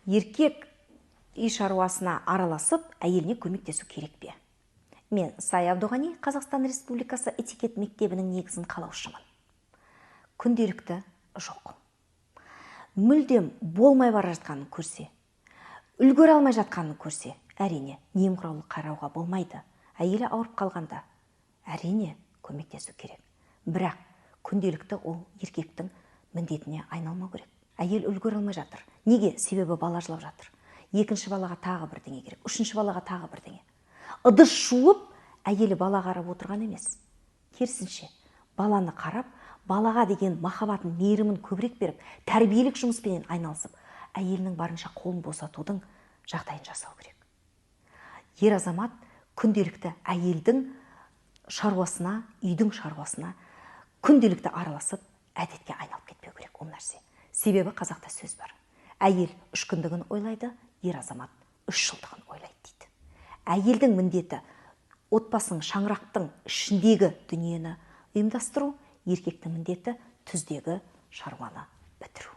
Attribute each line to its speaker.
Speaker 1: Еркек үй шаруасына араласып, әйеліне көмектесу керек пе? Мен, Сая Абдуғани, Қазақстан Республикасы этикет мектебінің негізін қалаушымын. Күнделікті жоқ. Мүлдем болмай бара жатқанын көрсе, үлгере алмай жатқанын көрсе, әрине, немқұрайлы қарауға болмайды. Әйелі ауырып қалғанда, әрине, көмектесу керек. Бірақ күнделікті ол еркектің міндетіне айналмау керек. Әйел үлгере алмай жатыр. Неге? Себебі бала жылап жатыр. Екінші балаға тағы бірдеңе керек, үшінші балаға тағы бірдеңе. Ыдыс жуып, әйелі бала қарап отырған емес. Керісінше, баланы қарап, балаға деген махаббатын, мейірімін көбірек беріп, тәрбиелік жұмыспенен айналысып, әйелінің барынша қолын босатудың жағдайын жасау керек. Ер азамат күнделікті әйелдің шаруасына, үйдің шаруасына күнделікті араласып, әдетке айналып кетпеу керек ол нәрсе. Себебі қазақта сөз бар. Әйел 3 күндігін ойлайды, ер азамат 3 жылдығын ойлайды дейді. Әйелдің міндеті отбасының, шаңырақтың ішіндегі дүниені ұйымдастыру, еркектің міндеті түздегі шаруаны бітіру.